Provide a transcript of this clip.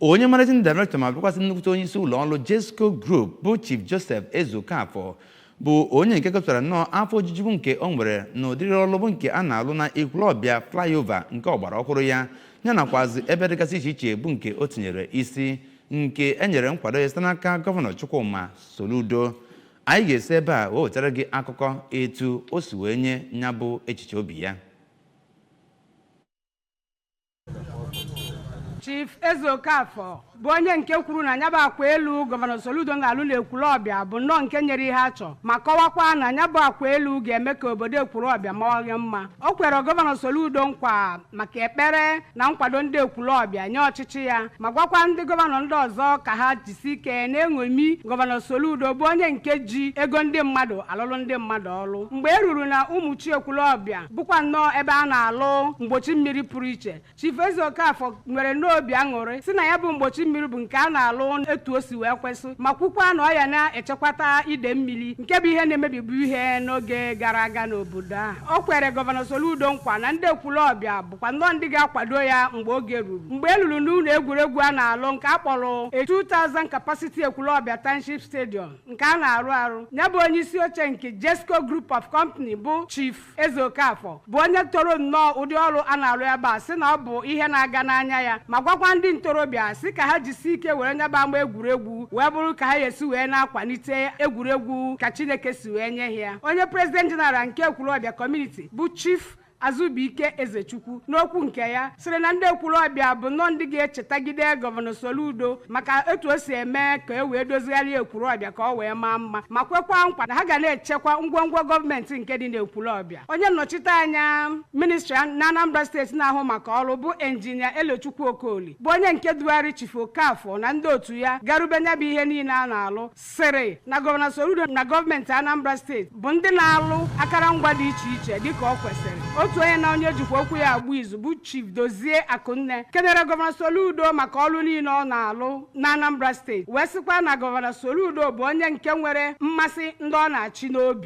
Onye managing director ma bụrụkwasị nnukwute onye isi ụlọ ọrụ Jesco Group bụ Chief Joseph Ezeokafor bụ onye nke gosipụtara nnọọ afọ ojuju bụ nke o nwere n'ụdịrị ọrụ bụ nke a na-alụ na Ekwulọbịa flyover nke ọgbara ọhụrụ ya ya nakwazi ebe dịgasị iche iche bụ nke o tinyere isi nke e nyere nkwado ya site n'aka Gọvanọ Chukwuma Soludo. Anyị ga-esi ebe a wee wetara gị akụkọ etu o si wee nye ya bụ echiche obi ya. Chief Ezeokafor bụ onye nke kwuru na ya bụ akwa elu Gọvanọ Soludo na-alụ n'Ekwulọbịa bụ nnọọ nke nyere ihe a chọ, ma kọwakwa na ya bụ akwa elu ga-eme ka obodo Ekwulọbịa mawanye mma. O kwere Gọvanọ Soludo nkwa maka ekpere na nkwado ndị Ekwulọbịa nye ọchịchị ya, ma gwakwa ndị gọvanọ ndị ọzọ ka ha jisi ike na-eṅomi Gọvanọ Soludo bụ onye nke ji ego ndị mmadụ alụlụ ndị mmadụ ọlụ. Mgbe e ruru na Ụmụchi Ekwulọbịa bụkwa nnọọ ebe a na-alụ mgbochi mmiri pụrụ iche, Chief Ezeokafor nwere nnọọ obi aṅụrị sị na ya bụ mgbochi mmiri bụ nke a na-alụ etu o si wee kwesị, ma kwukwa na ọ ya na-echekwata ide mmiri nke bụ ihe na-emebibu ihe n'oge gara aga n'obodo ahụ. O kwere Gọvanọ Soludo nkwa na ndị Ekwulọbịa bụkwa nnọọ ndị ga-akwado ya mgbe oge ruru. Mgbe e ruru n'ụlọ egwuregwu a na-alụ nke a kpọrọ a 2000 capacity Ekwulọbịa Township Stadium nke a na-arụ arụ, ya bụ onye isi oche nke Jesco Group of Company bụ Chief Ezeokafor bụ onye toro nnọọ ụdị ọrụ a na-arụ ebe a sị na ọ bụ ihe na-aga n'anya ya, ma gwakwa ndị ntorobịa sị ka ha jisi ike were nyaba ama egwuregwu wee bụrụ ka ha esi wee na-akwalite egwuregwu ka Chineke si wee nye ya. Onye President General nke Ekwulọbịa Community bụ Chief Azụbụike Ezechukwu n'okwu nke ya sịrị na ndị Ekwulọbịa bụ nnọọ ndị ga-echetagide Gọvanọ Soludo maka etu o si eme ka e wee dozigharịa Ekwulọbịa ka ọ wee maa mma, ma kwekwa nkwa na ha ga na-echekwa ngwongwo gọọmenti nke dị n'Ekwulọbịa. Onye nnọchite anya ministri na Anambra Steeti na-ahụ maka ọrụ bụ Enjinia Elochukwu Okoli bụ onye nke dugharị Chief Okafor na ndị otu ya garube nya bụ ihe niile a na-alụ, sịrị na Gọvanọ Soludo na gọọmenti Anambra Steeti bụ ndị na-alụ akụrụngwa dị iche iche dịka ọ kwesịrị. Otu onye na onye jikwa okwu ya agba izu bụ Chief Dozie Akụnne kenere Gọvanọ Soludo maka ọrụ niile ọ na-alụ na Anambra Steeti, wee sịkwa na Gọvanọ Soludo bụ onye nke nwere mmasị ndị ọ na-achị n'obi.